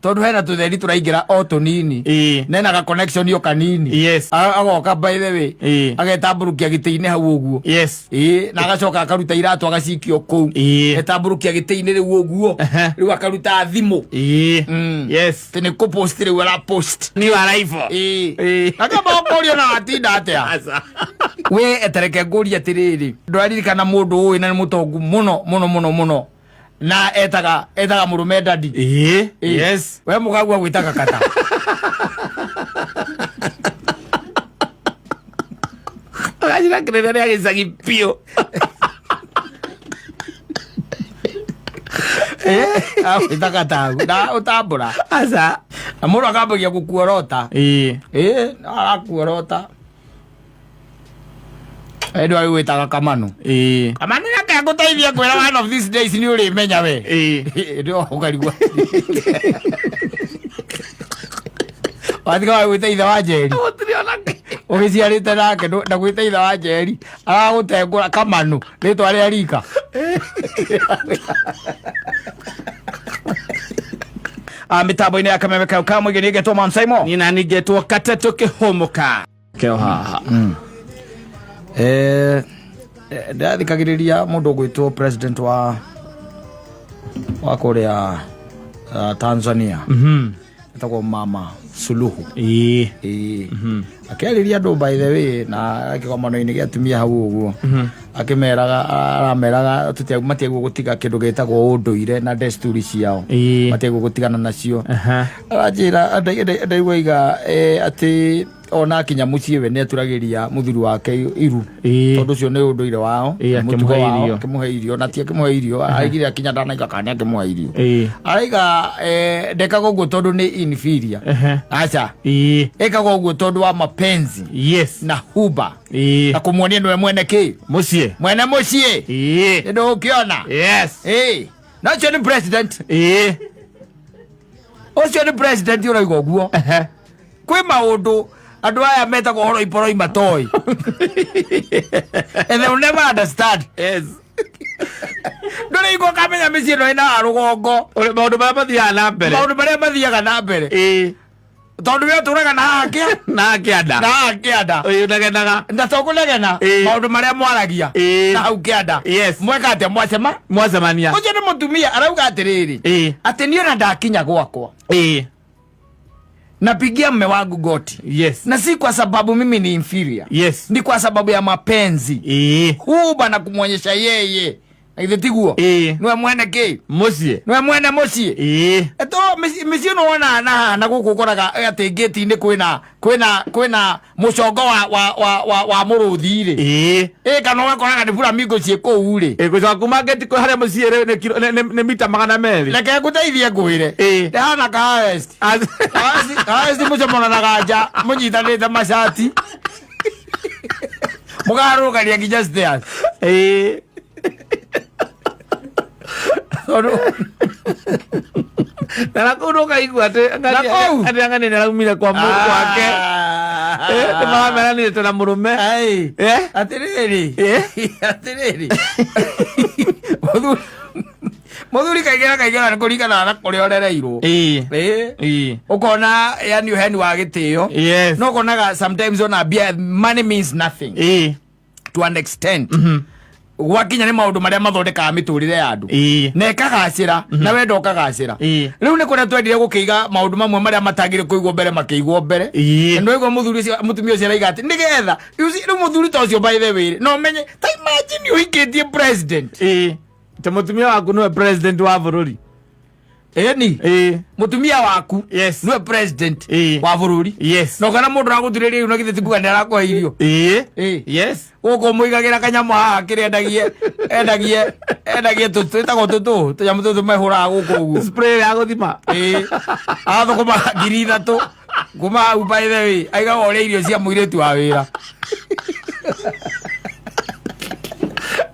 Tondũ hena tũtheri tũraingĩra o tũnini. Nena ga connection o kanini. Agoka, by the way, agetambũrũkia gĩtĩ-inĩ hau ũguo. Ĩĩ, na agacoka akaruta iratũ agacikio kũu. Etambũrũkia gĩtĩ-inĩ rĩu ũguo. Rĩu akaruta thimũ. Atĩ nĩ kũpost rĩu arapost. New arrival. Ĩĩ. Akamba ũkũria na watinda atĩa? Aca. We etereke ngũrie atĩrĩrĩ, ndũraririkana mũndũ ũĩ na nĩ mũtongu mũno mũno mũno mũno na etaga mũrũme dadi? Ĩĩ. Ĩĩ. We mũkagua gwĩtaga kata. Agacira kĩrĩra rĩa gĩcagi biũ. Agwĩtaga tagu na ũtambũra. Aca. Na mũndũ akambagia gũkuorota. Ĩĩ, arakuorota ĩndũ arĩ gwĩtaga kamanu. Kamanu reke ngũteithie kwĩra, one of these days nĩ ũrĩmenya we. Ĩndĩ ũkarigwo watiga wa gwĩta ithe wa Njeri. Gũtirĩ ona kĩ. Ũgĩciarĩte nake na gwĩta ithe wa Njeri aragũtengũra kamanu rĩtwa rĩa rika. Ah, mĩtambo-inĩ ya kameme kau ka mũingĩ nĩ ngetwo Mamsaimo. Niĩ nani ngetwo Katetũ Kĩhũmũka. Keo haha. Ndĩrathikagĩrĩria mũndũ ũgwĩtwo president wa kũrĩa Tanzania, etagwo Mama Suluhu. Ĩĩ. Akĩarĩria andũ, by the way, na kĩgomano-inĩ gĩa atumia hau ũguo, akĩmeraga, arameraga matiagwo gũtiga kĩndũ gĩtagwo ũndũire na desturi ciao. Matiagwo gũtigana nacio. Aranjĩra ndaigua iga atĩ ona akinya mũciĩ we nĩ aturagĩria mũthuri wake iru, tondũ ũcio nĩ ũndũire wao. Mũtugo akĩmũhe wao. Irio. Akĩmũhe irio, na ti akĩmũhe irio, araigire akinya ndanaiga kana nĩ akĩmũhe irio. Araiga ndekaga ũguo tondũ nĩ inferior. Aca. Ĩkaga ũguo tondũ wa mapenzi na huba na kũmuonia nĩwe mwene kĩ. Mũciĩ. Mwene mũciĩ. Nĩ ũkĩona. Ĩĩ, na ũcio nĩ president. Ũcio nĩ president ũrauga ũguo. Kwĩ maũndũ andũ aya metagwo horo iporoi matoĩ, and they will never understand. Ndũrĩ igua ũkamenya mĩciĩ ĩno ĩna rũgongo. Maũndũ marĩa mathiaga na mbere. Maũndũ marĩa mathiaga na mbere. Tondũ we ũtũraga na haha kĩa Na kĩanda. Na haha kĩanda. Ũnagenaga. Na to kũnegena. Maũndũ marĩa mwaragia na hau kĩanda. Mweka atĩa mwacema? Mwacemania. Ũcio nĩ mũtumia arauga atĩrĩrĩ, atĩ niĩ ona ndakinya gwakwa, napigia mme wangu goti, na si kwa sababu mimi ni inferior, ni kwa sababu ya mapenzi, huba na kumwonyesha yeye na githĩ tiguo? Niwe mwene kĩ? Mũciĩ. Niwe mwene mũciĩ. Eto mĩciĩ ĩno wonaga na haha na gũkũ ũkoraga atĩ ngĩti-inĩ kwĩna mũcongo wa mũrũthi rĩ. Ĩ, kana ũgakoraga nĩ flamingo ciĩ kũu rĩ. Gũcoka kuma ngĩti kwĩ harĩa mũciĩ rĩ, nĩ mita 200. Reke ngũteithie ngwĩre. Ndĩhana ka highest. Highest mũcomonanaga nja mũnyitanĩte macati mũkaharũrũkania nginya stairs. Tondũ Na nakũu ndũkaigua atĩ Na kũu? atĩ ang'ani nĩ araumire kwa gwake. Nĩ marameranĩte na mũrũme. Ai. Atĩrĩrĩ. Atĩrĩrĩ, mũthuri kaingĩ na kaingĩ na kũringana na kũrĩa ũrereirwo. Ũkona yani ũheani wa gĩtĩo. No ũkonaga sometimes ona mbia, money means nothing to an extent gwakinya nĩ maũndũ marĩa mathondekaga mĩtũrĩre ya andũ na ĩkagacĩra na wenda ũkagacĩra. Rĩu nĩ kũrĩa twendire gũkĩiga maũndũ mamwe marĩa matagĩrĩ kũigwo mbere makĩigwo mbere. Na nĩwaigua mũthuri ũcio, mũtumia ũcio araiga atĩ nĩgetha, you see, rĩu mũthuri ta ũcio, by the way, no menye ta imagine ũhikĩtie president. Ta mũtumia waku nĩwe president wa bũrũri. Ĩni. Mũtumia waku nĩwe president wa bũrũri. Na ũkona mũndũ aragũturĩria iru na githĩ ti kuga nĩ arakũhe irio? Gũkũ mũigagĩra kanyamũ haha kĩrĩa endagie twĩtagwo tũtũ tũnyamũ tũtũ mehũraga gũkũ ũguo. Spray ya gũthima. Ĩĩ, agathũkũma 3,000 kuma hau, by the way, aigaga ũrĩa irio cia mũirĩtu wa wĩra.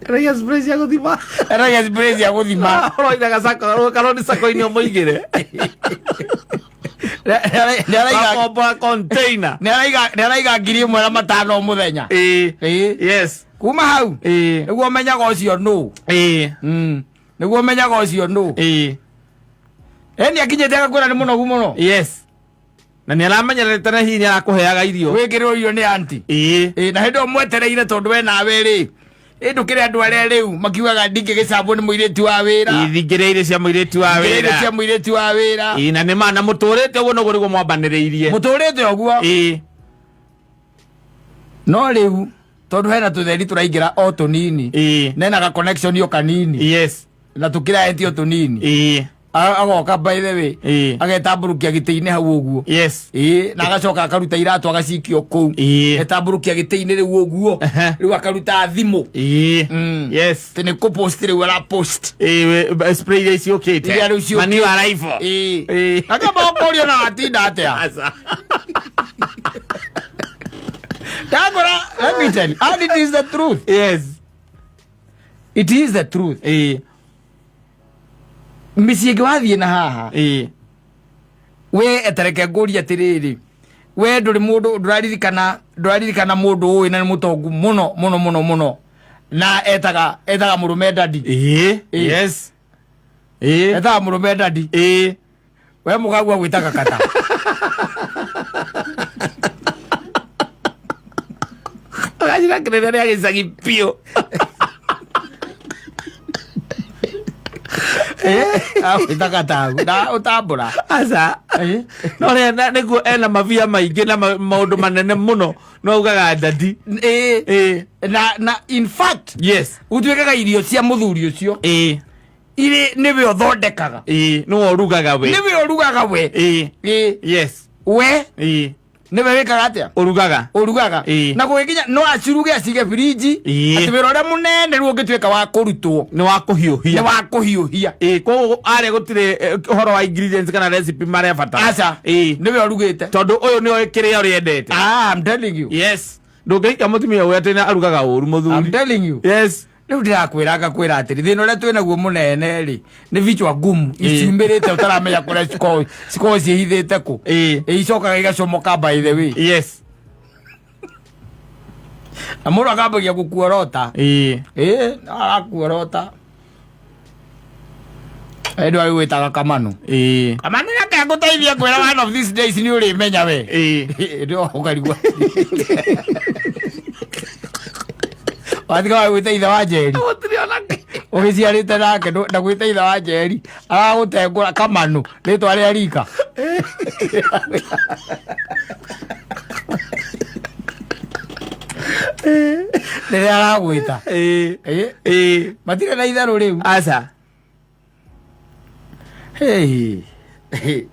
Endagia spray cia gũthima. Endagia spray cia gũthima. Ũroigaga sako karoni sako-inĩ ũmũigĩre. Nĩ araiga Akombora container. Nĩ araiga 1,500 o mũthenya. Ĩĩ. Kuma hau nĩguo ũmenyaga ũcio nũ. Nĩguo ũmenyaga ũcio nũ. Eni akinyĩte agakwĩra nĩ mũnogu mũno. Yes, na nĩ aramenyerete na hihi nĩ arakũheaga irio. Wĩkĩrĩrwo irio nĩ anti. Ĩ, na hĩndĩ ĩyo mwetereire tondũ we nawe rĩ, ĩ ndũkĩrĩ andũ arĩa rĩu makiugaga ndingĩgĩcambwo nĩ mũirĩtu wa wĩra. Ithingĩrĩa irio cia mũirĩtu wa Ngĩrĩire cia wĩra. Mũirĩtu wa wĩra. Ĩ, na nĩ ma na mũtũrĩte ũguo noguo nĩguo mwambanĩrĩirie. Mũtũrĩte ũguo. No rĩu tondũ hena tũtheri tũraingĩra o tũnini, nena ga connection o kanini, na tũkĩraeti o tũnini, agoka, by the way, agetambũrũkia gĩtĩ-inĩ hau ũguo. Ĩ, na agacoka akaruta iratũ agacikio kũu. Etambũrũkia gĩtĩ-inĩ rĩu ũguo. Rĩu akaruta thimũ. Atĩ nĩ kũpost rĩu arapost. Ĩ, spray iria ciũkĩte. Iria rĩu ciũkĩte. Mani wa rifle. Akamba ũkũrio na watinda atĩa. Aca. Ndakora, let me tell you, and it is the truth. It is the truth. Mĩciĩ ĩngĩ wathiĩ na haha, we etereke ngũrie atĩrĩrĩ, we ndũrĩ mũndũ ndũraririkana mũndũ ũĩ na nĩ mũtongu mũno mũno mũno mũno na etaga mũrũme daddy? Yes. Etaga mũrũme daddy. We mũkagua gwĩtaga kata. Agacira kĩrĩra rĩa gĩcagi biũ. Agwĩtaga tagu na ũtambũra. Aca. No rĩa nĩguo ena mabia maingĩ na maũndũ manene mũno no augaga daddy. Na in fact, gũtuĩkaga irio cia mũthuri ũcio irĩ nĩwe ũthondekaga. Ĩ, nĩwe ũrugaga we. Nĩwe ũrugaga we. We nĩwe wĩkaga atĩa? Ũrugaga. Ũrugaga. Na gũgĩkinya no aciruge acige birinji. Atĩ wĩra ũrĩa mũnene rĩu ũngĩtuĩka wa kũrutwo nĩ wa nĩ kũhiũhia. Wa kũhiũhia. Ĩ, koguo arĩa gũtirĩ ũhoro wa ingredients kana recipe marĩa bata. Aca. Nĩwe ũrugĩte. Tondũ ũyũ nĩoĩ kĩrĩa ũrĩendete. Ah, I'm telling you. Yes, ndũngĩhika mũtumia ũyũ atĩ arugaga ũru I'm mũthuri. telling you. Rĩu ndĩrakwĩra ngakwĩra atĩrĩ, thĩna ũrĩa twĩ naguo mũnene rĩ nĩ vichwa ngumu iciumĩrĩte ũtaramenya kũrĩa cikoragwo ciĩhithĩte kũ. Ĩ, icokaga igacomoka, by the way. Na mũndũ akambagia gũkuorota. Ĩ, arakuorota ĩndũ agĩgwĩtaga kamanu. Kamanu, reke ngũteithie ngwĩra, one of these days nĩ ũrĩmenya we. Ĩndĩ ũkarigwo watiga wagwĩta ithe wa Njeri. Gũtirĩ ona kĩ. Ũgĩciarĩte nake ndagwĩta ithe wa Njeri, aragũtengũra kamanu rĩtwa rĩa rika. Rĩrĩa aragwĩta. Matirĩ na itherũ rĩu. Aca. Hey. Hey.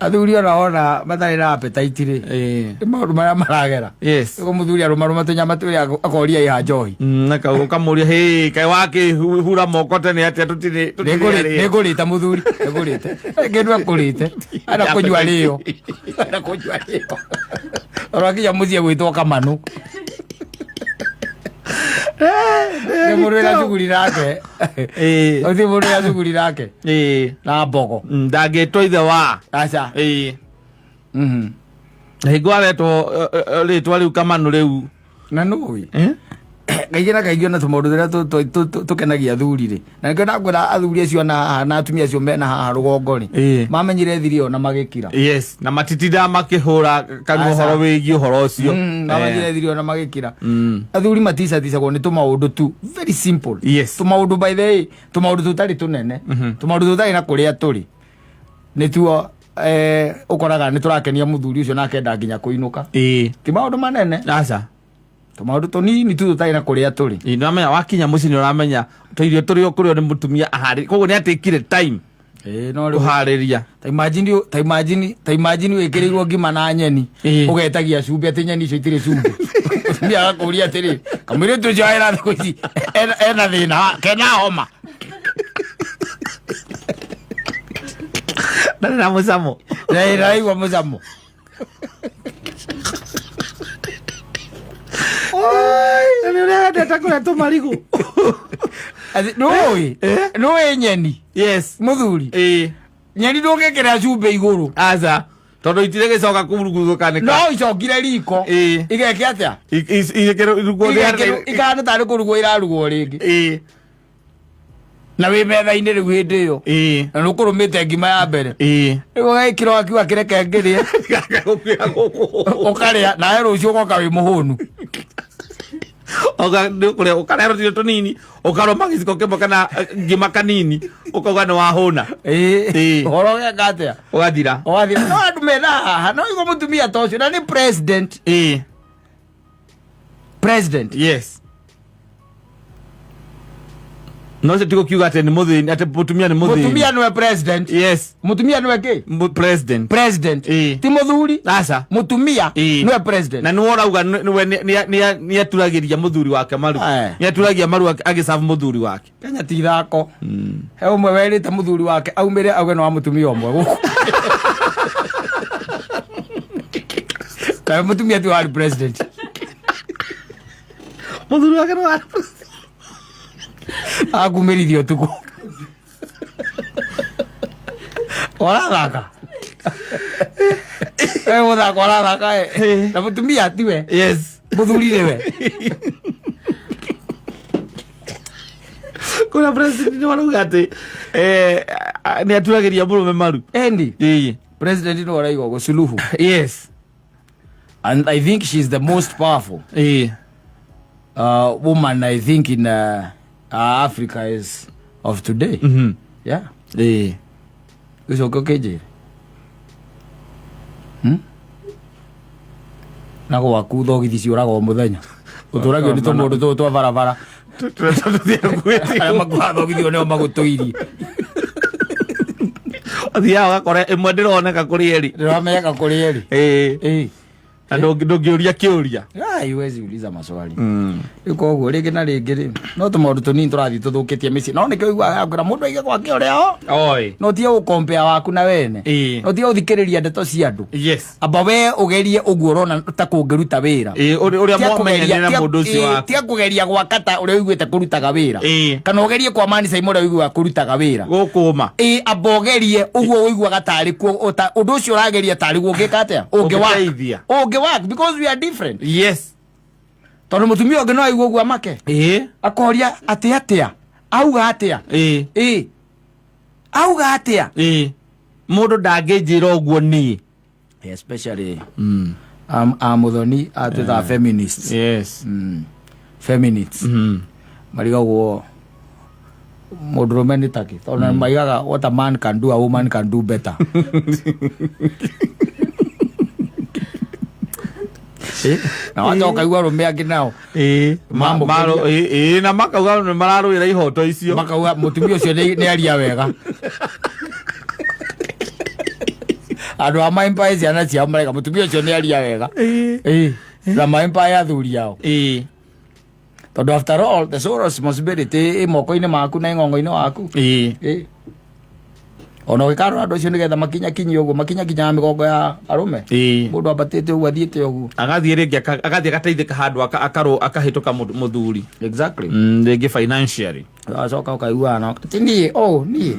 Athuri ona wona matarĩ na appetite rĩ, nĩ maũndũ marĩa maragera. Nĩguo mũthuri arũmarũma tũnyama twĩrĩ akoria iha njohi. Ũkamũria, hĩ, kaĩ wakĩhura moko tene atĩa tũtirĩ arĩo?" Nĩngũrĩte mũthuri, nĩngũrĩte kĩndũ ekũrĩte, ena kũnyua rĩo, ena kũnyua rĩo oro akinya mũciĩ gwĩtwo kamanu nĩ mũndũ wĩna cuguri nake. Ũthiĩ mũndũ wĩna cuguri nake na mbogo. Ndangĩtwo ithe wa. Aca. Na hingo aretwo rĩtwa rĩu kamanu rĩu. Na nũĩ kaingĩ na kaingĩ ona tũmaũndũ tũrĩa tũkenagia athuri rĩ, na nĩkĩo ndakwĩra athuri acio na haha na atumia acio mena haha rũgongo rĩ, mamenyire thiri ĩyo na magĩkira. Yes, na matitindaga makĩhũra kanua Aca. ũhoro wĩgiĩ ũhoro ũcio. Mamenyire thiri ĩyo na magĩkira. Athuri maticaticagwo nĩ tũmaũndũ tu very simple. Tũmaũndũ, by the way, tũmaũndũ tũtarĩ tũnene, tũmaũndũ tũtarĩ na kũrĩa tũrĩ, nĩtuo ũkoraga nĩ tũrakenia mũthuri ũcio na akenda nginya kũinũka. Ti maũndũ manene. Aca. Tũmaũndũ tũnini tu tũtarĩ na kũrĩa tũrĩ. Ĩ, nĩwamenya wakinya mũciĩ nĩ ũramenya tũirio tũrĩ o kũrĩo nĩ mũtumia aharĩ, koguo nĩ atĩkire time Ĩ, no rĩu kũharĩria. Ta imagine wĩkĩrĩirwo ngima na nyeni, ũgetagia cumbĩ atĩ nyeni icio itirĩ cumbĩ, mũtumia agakũria atĩrĩ, kamũirĩtu ũcio wĩra thikũ ici ena thĩna kena homa? Ndarĩ na mũcamo. Na ĩraigua mũcamo. Na nĩ ũrĩa wendete kũrĩa tũmarigũ. Nũĩ nũĩ nyeni, mũthuri, nyeni ndũngĩkĩra cumbĩ igũrũ. Aca, tondũ itirĩ gĩcoka kũruguthũkanĩka. No icokire riko. Igeke atĩa? Irugwo. Ikahana tarĩ kũrugwo irarugwo rĩngĩ. Na wĩ metha-inĩ rĩu hĩndĩ ĩyo. Na nĩ ũkũrũmĩte ngima ya mbere. Rĩu ũgagĩkĩra wakiuga kĩreke ngĩrĩe. Ũkarĩa nawe rũciũ ũgoka wĩ mũhũnu. Ũkarĩa rũtiro tũnini, ũkarũma gĩciko kĩmwe kana ngima kanini, ũkauga nĩ wahũna. Ũhoro ũgeka atĩa? Ũgathira. Ũgathira. No andũ mena haha no igua mũtumia ta ũcio na nĩ president. President. Yes. No ũcio ti gũkiuga atĩ nĩ mũthĩni, atĩ mũtumia nĩ mũthĩni. Mũtumia nĩwe president. Yes. Mũtumia nĩwe kĩ? President. President. Ti mũthuri. Aca. Mũtumia nĩwe president. Na nĩwe ũrauga nĩwe nĩ aturagĩria mũthuri wake maru. Nĩ aturagia maru agĩcabu mũthuri wake. Kenya ti ithako. He ũmwe werĩte mũthuri wake aumĩre auge nĩ wa mũtumia ũmwe gũkũ. Kaĩ mũtumia ti warĩ president. Mũthuri wake nĩ warĩ president. Akumĩrithia ũtukũ. Ũrathaka. We mũthako ũrathaka ĩ. Na mũtumia tiwe. Yes. Mũthuri nĩwe. Kuna president nĩ warauga atĩ nĩ aturagĩria mũrũme maru. Endi. President nĩ ũraiga ũguo Suluhu. Yes. And I think she's the most powerful woman I think in Africa is of today. Yeah. Ũcoke ũkĩnjĩre. Na gwaku thogithi ciũraga o mũthenya. Ũtũragio nĩ tũmũndũ tũtũ twa barabara. Arĩa makuaga thogithi o nĩo magũtũirie. Ũthiaga ũgakora ĩmwe ndĩroneka kũrĩ erĩ. Ndĩramenyeka kũrĩ erĩ. Na ndũngĩũria kĩũria. Ai, huwezi uliza maswali. Rĩu koguo rĩngĩ na rĩngĩ rĩ, no tũmaũndũ tũnini tũrathiĩ tũthũkĩtie mĩciĩ. No nĩkĩo ũiguaga kwĩra mũndũ aige gwake ũrĩa o. Oi. No tige gũkompea waku na wene. No tige gũthikĩrĩria ndeto cia andũ. Yes. Amba we ũgerie ũguo ũrona ta kũngĩruta wĩra. Ũrĩa mwamenyanire na mũndũ ũcio waku. Tiga kũgeria gwaka ta ũrĩa ũiguĩte kũrutaga wĩra. Kana ũgerie kwa Mani Saimo ũrĩa ũiguaga kũrutaga wĩra. Gũkũma. Amba ũgerie ũguo ũiguaga tarĩ kuo, ũndũ ũcio ũrageria tarĩ guo ũngĩka atĩa? Ũngĩ work. Ũngĩteithia. Ũngĩ work because we are different. Yes. Tondũ mũtumia ũngĩ no aigue ũguo amake. Akoria atĩ atĩa? Auga atĩa? Auga atĩa? Mũndũ ndangĩnjĩra ũguo niĩ. Especially a Muthoni atwĩtaga feminists. Yes. Feminists. Marigagwo mũndũrũme nĩ takĩ tondũ maigaga what a man can do a woman can do better. Na wacoka igua arũme angĩ nao Mamũkĩria. Na makauga nĩ mararũĩra ihoto icio. Makauga mũtumia ũcio nĩ aria wega. Andũ a maĩmpaĩ ciana ciao mareka mũtumia ũcio nĩ aria wega. Na maĩmpaĩ athuri ao. Tondũ after all the sole responsibility ĩ moko-inĩ maku na ĩng'ong'o-inĩ waku. Ona ũgĩkarora andũ acio nĩgetha makinyakinyie ũguo, makinyakinyaga mĩgongo ya arũme. Mũndũ ambatĩte ũguo athiĩte ũguo. Agathiĩ rĩngĩ agathiĩ agateithĩka handũ akahĩtũka mũthuri. Exactly. Rĩngĩ financially. Ũgacoka ũkaiguana nao. Ti niĩ, oh, niĩ.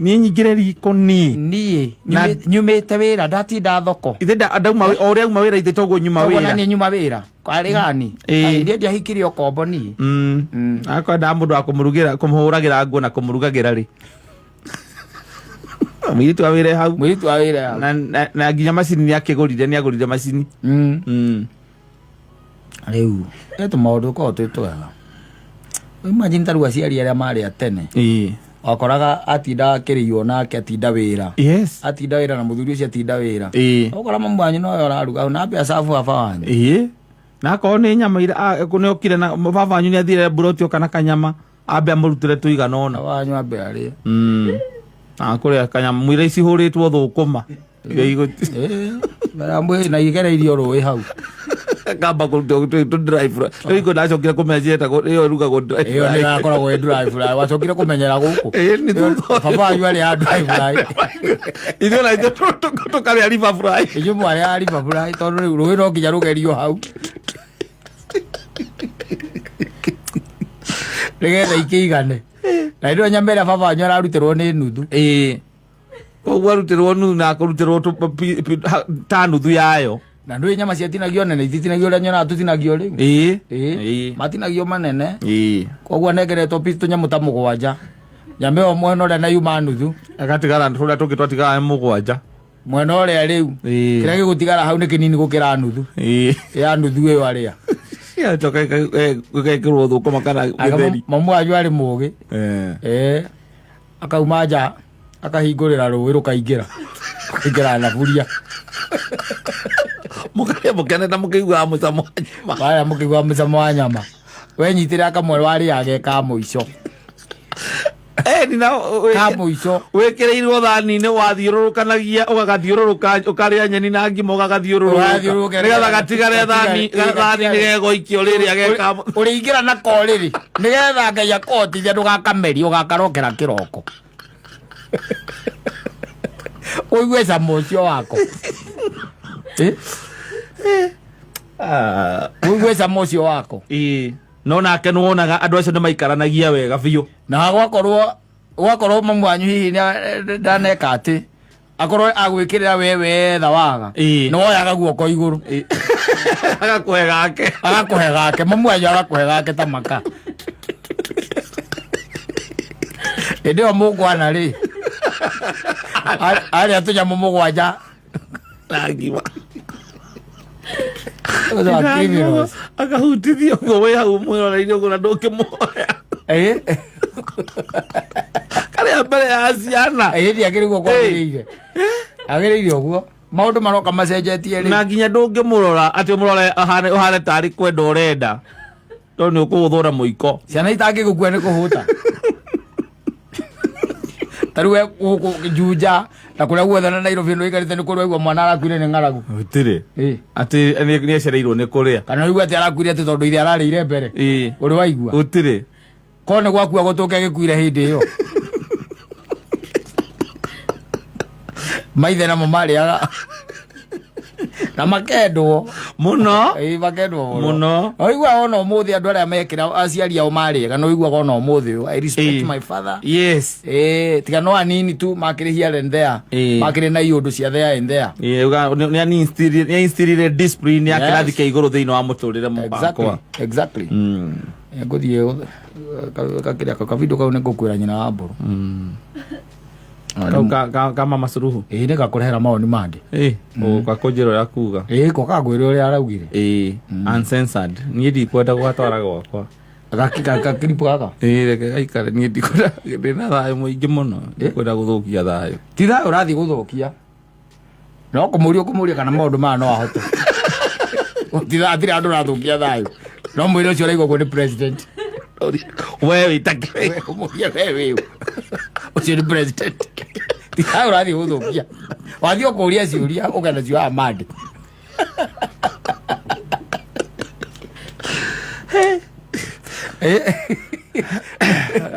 Niĩ nyingĩre riko niĩ. Niĩ, Na nyumĩte wĩra, ndatinda thoko. Ithe ndauma o ũrĩa auma wĩra ithe toguo nyuma Toguo na wĩra. niĩ nyuma wĩra. Kwarĩ gani? Ai, niĩ ndiahikirie ũkombo niĩ. Akwenda mũndũ wa kũmũrugĩra, kũmũhũragĩra nguo na kũmũrugagĩra rĩ. Mũirĩtu wa wĩra hau. Mũirĩtu wa wĩra hau. Na nginya macini nĩ akĩgũrire, nĩ agũrire macini. Rĩu, nĩ tũmaũndũ tũkoragwo twĩ twega. Imagine ta rĩu aciari arĩa marĩ a tene. Wakoraga atinda akĩrĩio nake atinda wĩra. Yes. Atinda wĩra na mũthuri ũcio atinda wĩra. Ũkora mamu wanyu nowe ũraruga, na ambe acabu baba wanyu. Na akorwo nĩ nyama ira, nĩ okire na baba wanyu nĩ athire mburoti oka na kanyama, ambe amũrutĩre tũigana ũna. Baba wanyu ambe arĩe. Akũrĩa kanyama, mwĩre ici hũrĩtwo thũkũma. Iria igũti- Mbere na igereirio rũĩ hau. Kamba kũruta tũ dry fry. Rĩu iko ndacokire kũmenya cietagwo, ĩyo ĩrugagwo dry Ĩyo fry. nĩ yakoragwo ĩ dry fry. Wacokire kũmenyera gũkũ. Nĩ thutha ũcio. Baba wanyu arĩa dry fry. Ithuĩ ona ithuĩ tũkarĩa river fry. Inyuĩ mwarĩa river fry tondũ rĩu rũĩ no nginya rũgerio hau. Nĩgetha ikĩigane. Na hĩndĩ ĩyo nyama ĩrĩa baba wanyu ararutĩrwo nĩ nuthu. Koguo arutĩrwo nuthu na akũrutĩrwo ta nuthu yayo. Na ndũĩ nyama ciatinagio nene, ititinagio ũrĩa nyonaga tũtinagio rĩu. Matinagio manene. Koguo anengeretwo piece tũnyamũ ta mũgwanja. Nyama ĩyo mwena ũrĩa na yuma nuthu. Agatigara tũrĩa tũngĩ twatigara nĩ mũgwanja. Mwena ũrĩa rĩu. Ĩĩ. Kĩrĩa gĩgũtigara hau nĩ kĩnini gũkĩra nuthu. Ĩĩ. Ya nuthu ĩyo arĩa. Ĩgacoka ĩgekĩrwo thũkũma kana Anga gĩtheri. Mamu wanyu arĩ mũgĩ. Eh. Eh. Akauma nja akahingũrĩra rũĩ rũkaingĩra. Rũkaingĩra thaburia. Mũkarĩa mũkenete mũkĩiguaga mũcamo wa nyama. Waya mũkĩigua mũcamo wa nyama. Wenyitĩra kamwe warĩage ka mũico. Eni na Ka mũico. wĩkĩrĩirwo thani-inĩ wathiũrũrũkanagia ũgagathiũrũrũka ũkarĩa nyeni na ngima ũgagathiũrũrũka Ũgathiũrũrũka nĩgetha gatigare thani gathani nĩgegoikio rĩrĩa geka Ũrĩingĩra na korĩrĩ nĩgetha Ngai akũhotithia ndũgakamerie ũgakarokera kĩroko. Ũigue cama ũcio wako. Eh? Ũigue cama ũcio wako. Ĩĩ. No nake nĩwonaga andũ acio nĩmaikaranagia wega biũ. Na gwakorwo gwakorwo mamu wanyu hihi ndaneka atĩ akorwo agwĩkĩrĩra we wetha waga Ĩĩ. nĩ woyaga guoko igũrũ. Agakũhe gake. Agakũhe gake, mamu wanyu agakũhe gake ta maka. Hĩndĩ ĩyo mũkwana rĩ arĩa tũnyamũ mũgwanja Na ngima. Those are criminals. Akahutithia ũguo wĩ hau mwĩroreire ũguo na ndũngĩmuoya. Eh? Karĩa mbere ya ciana. Ĩĩ ndiagĩrĩirwo ũguo kwagĩrĩire. Agĩrĩire ũguo. Maũndũ maroka macenjetie rĩ. Na nginya ndũngĩmũrora atĩ ũmũrore ũhane ũhane tarĩ kwenda ũrenda. Tondũ nĩ ũkũgũthwo na mũiko. Ciana itangĩgũkua nĩ kũhũta. Ta rĩu we gũkũ Juja na kũrĩa guothe na Nairobi nĩ ũikarĩte nĩ kũrĩ waigua mwana arakuire nĩ ng'aragu. Gũtirĩ. Ĩĩ. Atĩ nĩ acereirwo nĩ kũrĩa. Kana ũigua atĩ arakuire atĩ tondũ ithe ararĩire mbere. Ĩĩ. Ũrĩ waigua? Gũtirĩ. Korwo nĩ gwakua gũtũke gĩkuire hĩndĩ ĩyo. Maithe namo marĩaga na makendwo. Mũno. Ĩĩ makendwo mũno. Mũno. Ũiguaga ona ũmũthĩ andũ arĩa mekĩra aciari ao marĩega na ũiguaga ona ũmũthĩ ũyũ, I respect Ĩĩ. my father. Yes. Ĩĩ tiga no anini tu makĩrĩ here and there. Ĩĩ. Makĩrĩ na iũndũ cia there and there. Ĩĩ, uga nĩ instilire discipline ya Yes. kĩrathi kĩa igũrũ thĩinĩ wa mũtũrĩre Exactly. wakwa. Exactly. Ngũthiĩ gakĩrĩa kabindo kau nĩ ngũkwĩra nyina wa mbũrũ. Kau ka mama Suluhu. Ĩĩ nĩ gakũrehera mawoni mangĩ. Ĩĩ, ũgũka kũnjĩra ũrĩa kuga. Ĩĩ ko kagwĩra ũrĩa araugire. Ĩĩ, uncensored. Niĩ ndikwenda gũgatwara gwakwa. Gakiripu gaka. Ĩĩ, reke gaikare niĩ ndikwenda ndĩna thayũ mũingĩ mũno. Ndikwenda gũthũkia thayũ. Ti thayũ ũrathiĩ gũthũkia. No kũmũria ũkũmũria kana maũndũ maya no ahote. Ti thayũ hatirĩ handũ ũrathũkia thayũ. No mwĩre ũcio ũraigua ũguo nĩ president. We wĩtakĩrĩ. Ũmũrie we wĩũ. Ũcio nĩ president. Ti thayũ ũrathiĩ gũthũkia. Wathiĩ ũkũria ciũria ũke nacio haha mande.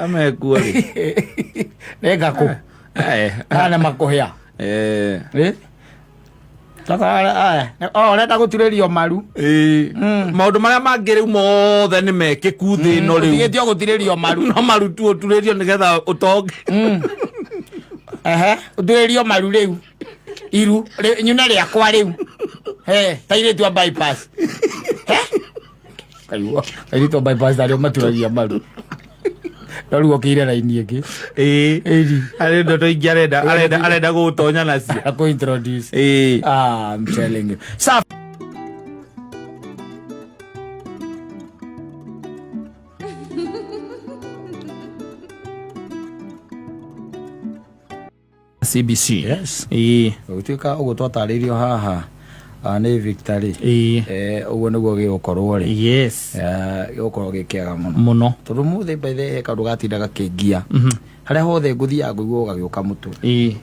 Amekuo rĩ. Nĩ ngakũ. Eh. Kana makũhĩa. Eh. Eh? Sasa aya, oh, ũrenda gũturĩrio maru. Ĩĩ. Maũndũ marĩa mangĩ rĩu mothe nĩ mekĩku thĩ ĩno rĩu. Ũtigĩtio gũturĩrio maru. No maru tu ũturĩrio nĩgetha ũtonge. Ehe, ũturĩrio maru rĩu. Iru, nyune rĩakwa rĩu. He, ta irĩtu a bypass. He? Kaigua, airĩtu a bypass arĩa maturagia maru. No rĩu okĩire raini ĩngĩ. Ĩĩ. Ĩri. Harĩ ndoto ingĩ arenda arenda arenda gũgũtonya nacio. Akũ introduce. Ĩĩ. Ah, I'm telling you. Safi. CBC. Yes. Ĩĩ. Gũtuĩka ũguo twatarĩirio haha nĩ Victor rĩ. Ĩĩ. Ũguo nĩguo gĩgũkorwo rĩ. Yes. Gĩgũkorwo gĩ kĩega mũno. Mũno. Tondũ mũthĩ by the way kaũndũ gatinda gakĩngia. Harĩa hothe ngũthiaga ngũigua gagĩũka mũtwe. Ĩĩ.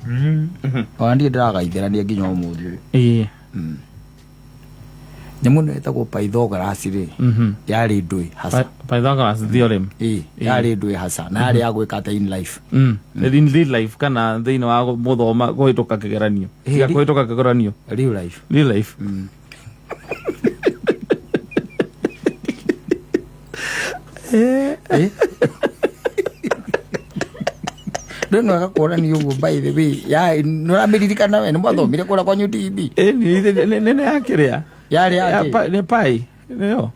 Ona niĩ ndĩragaithĩrania nginya ũmũthĩ ũyũ. Ĩĩ. Nyamũ ĩno ĩtagwo Pythagoras rĩ. Yarĩ ndũĩ hasa. Pythagoras theorem. Ĩĩ, yarĩ ndũĩ hasa na yarĩ ya gwĩka atĩa in life. In real life kana thĩinĩ wa gũthoma kũhĩtũka kĩgeranio. Tiga Ĩĩ. kũhĩtũka kĩgeranio. Real life. Real life. Eh? Ndũ ĩno ĩgakuonania ũguo by the way ya nĩ ũramĩririkana we nĩ mwathomire kũrĩa kwanyu DB. Ĩĩ nĩ nĩ ya kĩrĩa. Yarĩ Ya ya kĩ? nĩ pai. Nĩyo.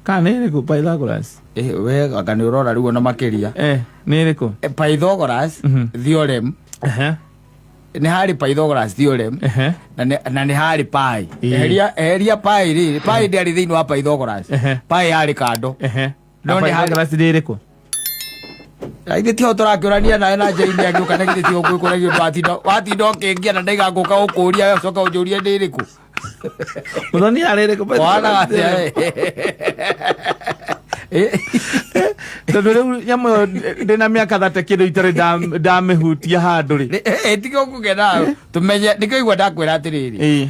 Kana nĩ ĩrĩkũ Pythagoras? Eh, we anga nĩ ũrora rĩu ona makĩria. Eh, nĩ ĩrĩkũ? Eh, Pythagoras theorem. Nĩ harĩ Pythagoras theorem na nĩ harĩ pi. Eheria pi rĩ, pi ndĩarĩ thĩinĩ wa Pythagoras. Pi yarĩ kando. No nĩ harĩ- Pythagoras nĩ ĩrĩkũ? Ithe tiho tũrakĩũrania nawe na Jane agĩũka na githĩ tiho gwĩkũragia ũndũ watinda ũkĩngia na ndaiga ngũka gũkũria we ũcoka ũnjũrie nĩ ĩrĩkũ. Mũthoni yarĩ ĩrĩkũ? Wanaga atĩa, eh? Tondũ rĩu nyamũ ĩyo ndĩna mĩaka 30 kĩndũ itarĩ ndamĩhutia handũ rĩ. Tiga ũkũgena tũmenye nĩkĩo igua ndakwĩra atĩrĩrĩ.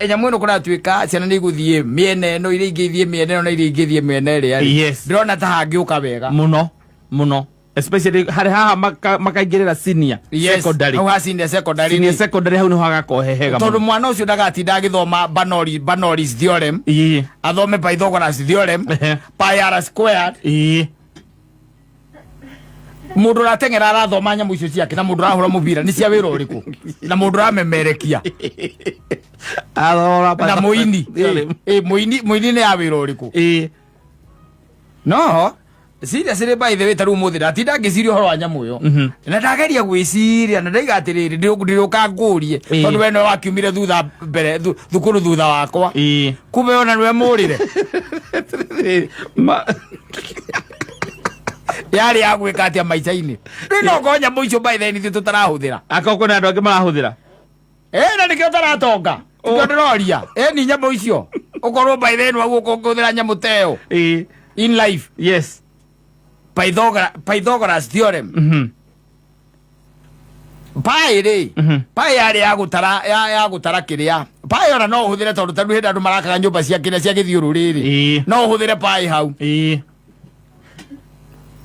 Nyamũ ĩno kũratuĩka ciana nĩ igũthiĩ mĩena ĩno, iria ingĩ ithiĩ mĩena ĩno na iria ingĩ ithiĩ mĩena ĩrĩa rĩ. Ndĩrona ta hangĩũka wega. Mũno mũno, especially harĩ haha makaingĩrĩra senior secondary. Hau ha senior secondary. Senior secondary hau nĩho hagakorwo he hega tondũ mũno. Mwana ũcio ndagatinda agĩthoma Bernoulli's theorem, athome Pythagoras theorem, pi r squared. Mũndũ ũrateng'era arathoma nyamũ icio ciake na mũndũ ũrahũra mũbira nĩ cia wĩra ũrĩkũ na mũndũ ũramemerekia Athoma na mũini theorem. Mũini nĩ ya wĩra ũrĩkũ? No seriously, by the way, ta rĩu ũmũthĩ ndatinda ngĩciria ũhoro wa nyamũ ĩyo na ndageria gwĩciria na ndaiga atĩrĩrĩ, ndĩrũka ngũrie tondũ we nĩwe wakiumire thutha mbere thukuru thutha wakwa. Kumbe ona nĩwe mũrĩre. Yarĩ ya gwĩka atĩa maica-inĩ rĩu? No ngorwo nyamũ icio by the way nithuĩ tũtarahũthĩra. Akorwo kwĩna andũ angĩ marahũthĩra. Na nĩkĩo ũtaratonga, nĩkĩo ndĩroria ni nyamũ icio ũkorwo by the way nĩwaguo ũkũhũthĩra nyamũ ta ĩyo in life. Pythagoras theorem. Pi rĩ, pi yarĩ ya gũtara ya gũtara kĩrĩa. Pi ona no ũhũthĩre tondũ tarĩu hĩndĩ andũ marakaga nyũmba cia kĩrĩa cia gĩthiũrũrĩ rĩ, no ũhũthĩre pi hau.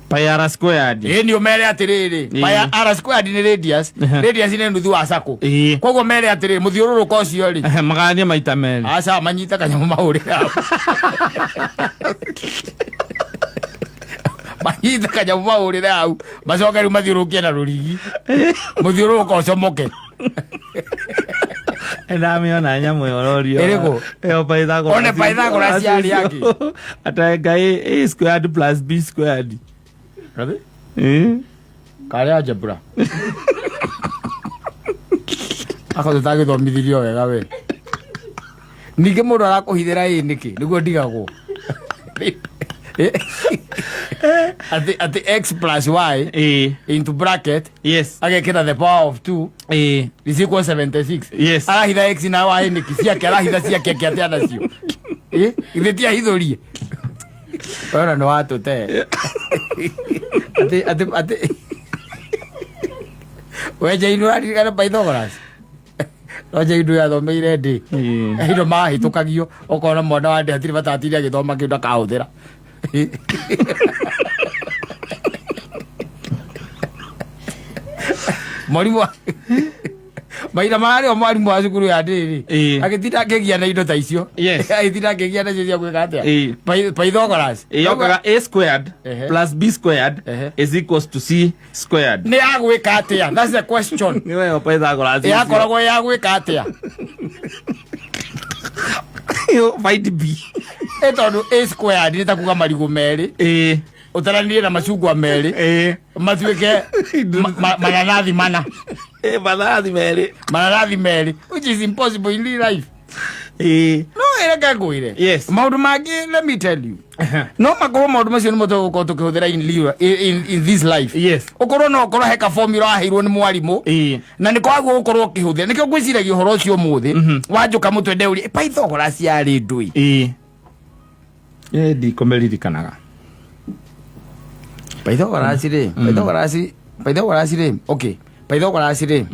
Pi r squared. Ĩ, nĩ ũmere atĩrĩrĩ, pi r squared nĩ radius. Radius nĩ nuthu wa circle. Koguo mere atĩrĩrĩ, mũthiũrũrũko ũcio rĩ, Magayanie maita merĩ. Aca, manyite kanyamũ mahũrĩre hau, manyite kanyamũ mahũrĩre hau, macoke rĩu mathiũrũrũkie na rũrigi mũthiũrũrũko ũcomoke. Ndamĩona nyamũ ĩyo ũrorio. Ĩrĩkũ? Ĩyo Pythagoras. One Pythagoras yarĩ yakĩ? Ata a squared plus b squared. Karĩ algebra akorwo tũtagĩthomithirio wega we. Ningĩ mũndũ arakũhithĩra ĩ nĩkĩ nĩguo ndigagwo atĩ x plus y into bracket agekĩra the power of 2 is equal 76. Arahitha x na y nĩkĩ? Ciake arahitha ciake akĩatea nacio. Githĩ ti ahithũrie ona nĩ watũte atĩ we Jane ũraririkana Pythagoras? No Jane yathomeire ndĩ indo mahĩtũkagio ũkona mwana wa ndĩ hatirĩ bata atinde agĩthoma kĩndũ akahũthĩra. Mwarimũ mahinda mararĩ o mwarimũ wa cukuru ya ndĩrĩ agĩtinda akĩgia na indo ta icio. Agĩtinda akĩgia nacio cia gwĩka atĩa? Pythagoras. Yokaga a squared plus b squared is equals to c squared. Nĩ ya gwĩka atĩa? That's the question. Nĩ weyo Pythagoras. Yakoragwo ya gwĩka atĩa? Find b. Ĩ tondũ a squared nĩ ta kuga marigũ merĩ ũtaranirie na macungwa merĩ matuĩke mananathi mana. Mananathi merĩ. Mananathi merĩ, which is impossible in real life. No ĩreke ngwĩre, maũndũ mangĩ, let me tell you, no makorwo maũndũ macio nĩmo tũgũkorwo tũkĩhũthĩra in this life. Ũkorwo no ũkorwo he ka formula waheirwo nĩ mwarimũ na nĩ kwaguo gũkorwo ũkĩhũthĩra. Nĩkĩo ngwĩciragia ũhoro ũcio ũmũthĩ wanjũka mũtwe ndeũrie Pythagoras yarĩ ndũĩ. Ĩ ndikũmĩririkanaga. Pythagoras rĩ, Pythagoras rĩ, okay, Pythagoras rĩ,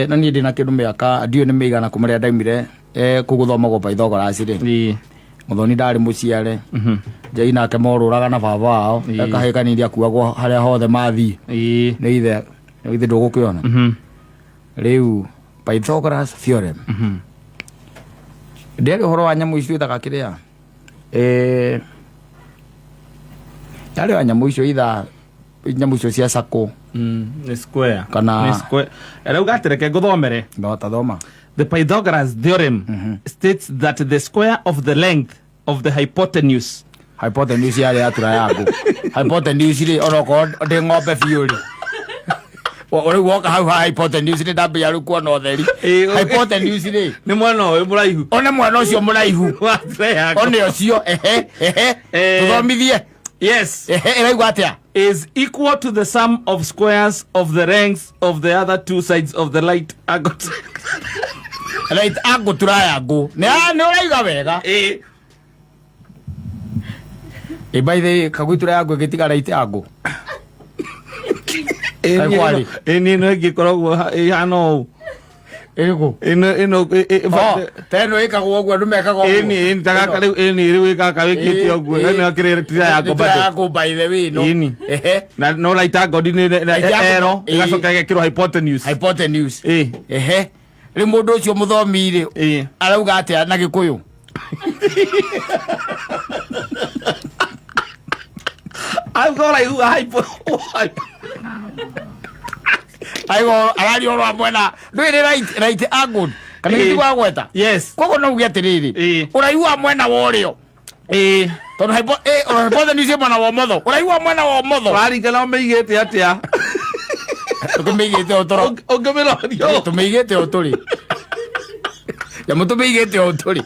na niĩ ndĩna kĩndũ mĩaka ndiũĩ nĩ mĩigana kuma rĩrĩa ndaumire kũu gũthomagwo Pythagoras rĩ. Mũthoni ndarĩ mũciare, Njai nake morũraga na baba wao. Kahĩĩ kanini akuagwo harĩa hothe mathiĩ nĩ ithe. Ithe ndũgũkĩona rĩu Pythagoras theorem ndĩarĩ ũhoro wa nyamũ icio ĩtaga kĩrĩa, yarĩ wa nyamũ icio itha nyamũ icio cia sako. Nĩ square. Kana- Nĩ square. Rĩu gatireke ngũthomere. No tathoma. The Pythagoras theorem states that the square of the length of the hypotenuse. Hypotenuse yarĩ ya triangle. Hypotenuse rĩ, onokorwo ndĩ ng'ombe biũ rĩ, rĩu woka hau ha hypotenuse nĩ ndambia rĩu kuona ũtheri. Hypotenuse rĩ, Nĩ mwena ũyũ mũraihu one mwena ũcio mũraihu wa triangle. One ũcio, ehe ehe. Tũthomithie. Yes. Ehe, ĩraigua atĩa? Is equal to the sum of squares of the lengths of the other two sides of the right angle. Right angle triangle, nĩ nĩ ũraiga wega. Ĩ, by the way, kagui triangle ĩgĩtiga right angle. Kaĩ kwarĩ? Ĩni ĩno ĩngĩkoragwo ĩhana ũũ. Ĩrĩkũ? Ĩno Oh, ta ĩno ĩkagwo ũguo, andũ mekaga ũguo. Ĩni ta gaka rĩu, ĩni rĩu gaka wĩkĩte ũguo, ĩno ĩkĩrĩ triangle Nĩ bado. Triangle, by the way, no. Ĩni. Na no right angle nĩ Right angle, ero ĩgacoka ĩgekĩrwo hypotenuse. Hypotenuse. Ehe, rĩu mũndũ ũcio mũthomi rĩ, arauga atĩa na Gĩkũyũ? Auga ũraihu wa hypo. Aigo araria ũhoro wa mwena ndũĩ nĩ right angle kana gĩtiguo agweta? Yes. Koguo no uge atĩrĩrĩ, ũraihu wa mwena wa ũrĩo, tondũ hypotenuse ĩ mwena wa ũmotho, ũraihu wa mwena wa ũmotho. Ũraringana ũmĩigĩte atĩa. Tũkĩmĩigĩte o toro. Ũngĩmĩrorio. Tũmĩigĩte o tũrĩ nyamũ, tũmĩigĩte o tũrĩ.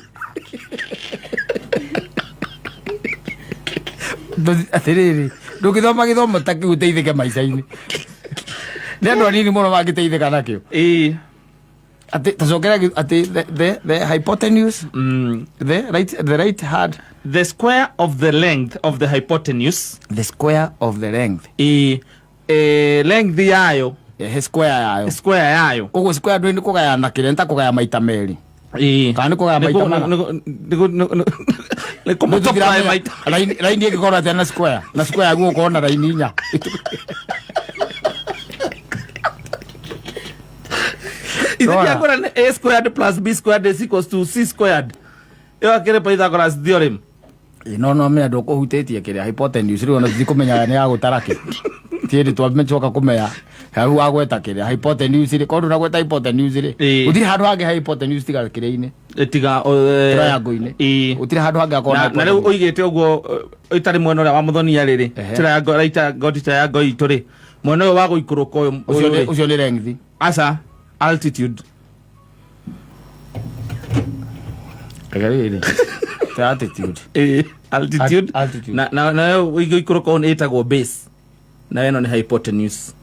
Atĩrĩrĩ, ndũngĩthoma gĩthomo ta kĩu ũteithĩke maica-inĩ, nĩ andũ anini mũno mangĩteithĩka nakĩo. Atĩ tũcokere atĩ the hypotenuse, the right hand. The square of the length of the hypotenuse. The square of the length. Length yayo. Ehe, square yayo. Square yayo. Koguo square ndũĩ nĩ kũgayana kĩrĩa, nĩ ta kũgaya maita merĩ kana nĩ kũgaya maita mana? Nĩ kũmultiply maita. Raini ĩngĩkorwo atĩa na square, na square yaguo gũkorwo na raini inya? Ithe kĩakora nĩ a squared plus b squared is equals to c squared, ĩyo akĩrĩ Pythagoras theorem. Ĩ, no menya ndũkũhutĩtie kĩrĩa hypotenuse rĩu, ona tũtikũmenya nĩ ya gũtara kĩ tiĩndĩ twamĩcoka kũmenya hau wagweta kĩrĩa hypotenuse rĩ, korwo ndũnagweta hypotenuse rĩ, gũtirĩ handũ hangĩ hypotenuse tiga kĩrĩa-inĩ. Tiga Triangle-inĩ. Gũtirĩ handũ hangĩ hakorwo na rĩu ũigĩte ũguo ĩtarĩ mwena ũrĩa wa mũthonia rĩrĩ, triangle, right angle triangle itũ rĩ, mwena ũyũ wa gũikũrũka ũyũ. Ũcio ũyũ rĩ. Ũcio nĩ length. Aca, altitude. Reke rĩrĩ ta altitude. Altitude. Altitude. Na nayo gũikũrũka ũyũ nĩ ĩtagwo base, na ĩno nĩ hypotenuse.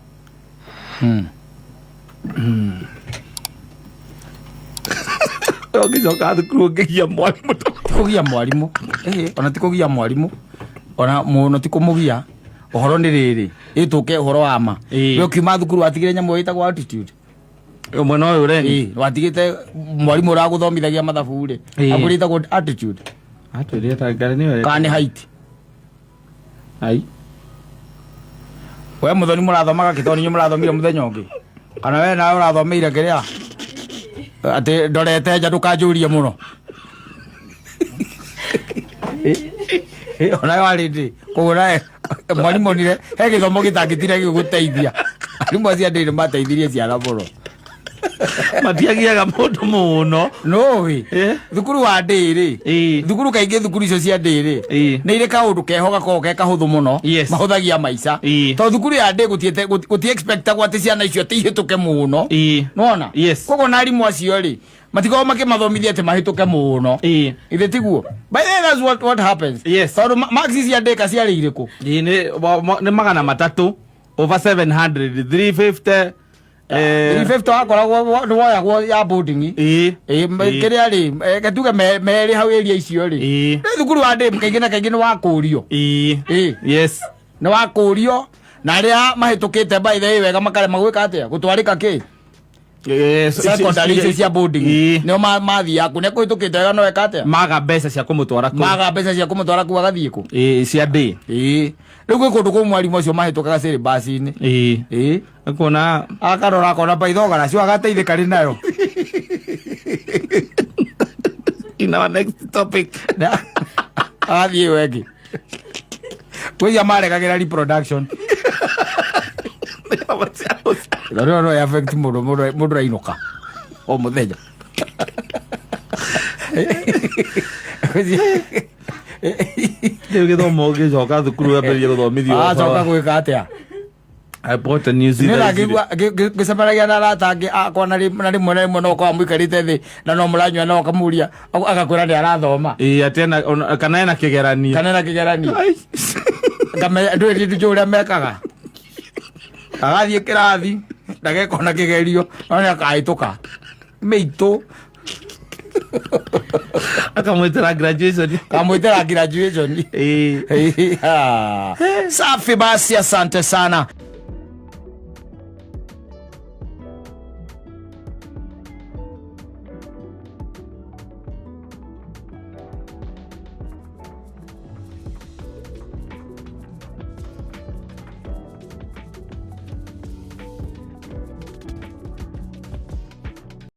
Ũngĩcoka thukuru ũngĩgia mwarimũ. Ti kũgia mwarimũ. Ĩhĩ, ona ti kũgia mwarimũ, ona mũno ti kũmũgia. Ũhoro nĩ rĩrĩ, ĩtũke ũhoro wa ma. We ũkiuma thukuru watigire nyamũ ĩtagwo altitude? Mwena ũyũ rĩ. Ĩĩ, watigĩte mwarimũ ũragũthomithagia mathabu rĩ, akwĩrĩte ĩtagwo altitude? Atwĩrire ta ngarĩ nĩyo. Kana nĩ height? Ai. We mũthoni mũrathomaga kĩtoni, inyuĩ mũrathomire mũthenya ũngĩ, kana we nawe ũrathomeire kĩrĩa atĩ ndorete nja, ndũkanjũrie mũno. Onawe warĩ ndĩ koguo nawe mwarimũ onire he gĩthomo gĩtangĩtire gĩgũteithia. Arimũ acio andĩ nĩ mateithirie ciana mũno. Matiagiaga mũndũ mũno. Nũĩ thukuru wa ndĩrĩ, thukuru kaingĩ, thukuru icio cia ndĩrĩ nĩ irĩ kaũndũ keho gakoragwo ke kahũthũ mũno, mahũthagia maica, tondũ thukuru ya ndĩ gũti expectagwo atĩ ciana icio atĩ ihĩtũke mũno. Nĩwona? Koguo na arimũ acio rĩ, matikoragwo makĩmathomithia atĩ mahĩtũke mũno. Ithe tiguo? By the way, that's what happens. Tondũ marks cia ndĩka ciarĩ irĩkũ? Nĩ 300 over 700, 350. 350 wakoragwo nĩ woyagwo ya boarding. Kĩrĩa rĩ, gatuge merĩ hau area icio rĩ. Rĩu thukuru wa ndĩ kaingĩ na kaingĩ nĩ wakũrio. Nĩ wakũrio, na arĩa mahĩtũkĩte, by the way, wega makarema gwĩka atĩa, gũtwarĩka kĩ secondary icio cia boarding, nĩo mathiaga kũ nĩ kũhĩtũkĩte wega, no eka atĩa? Maga mbeca cia kũmũtwara kũu. Maga mbeca cia kũmũtwara kũu, agathiĩ kũ? Cia ndĩ. Ĩĩ, rĩu gwĩ kũndũ kũu mwarimũ acio mahĩtũkaga syllabus-inĩ. Kuona. Akarora akona Pythagoras agateithĩka rĩ nayo. In our next topic. Agathiĩ ĩyo ĩngĩ gwĩcia maregagĩra reproduction. Tondũ no affect mũndũ, mũndũ ainũka o mũthenya. Rĩu gĩthomo ũgĩcoka thukuru wambĩrĩrie gũthomithio. Acoka gwĩka atĩa? I bought a new Nĩ zero. ngĩigua ngĩcemanagia na arata angĩ akwa na rĩmwe na rĩmwe no ũkorwo mũikarĩte thĩ na no mũranyua no ũkamũria agakwĩra nĩ arathoma. Ĩĩ, atĩ kana ena kĩgeranio. Kana na kĩgeranio. Ai. Ngamenya ndũĩ ndĩ ũrĩa mekaga, agathiĩ kĩrathi ndageka ona kĩgerio no nĩ akahĩtũka mĩitũ. Akamwĩtĩra graduation. Kamwĩtĩra graduation. Ĩĩ. Safi basi, asante sana.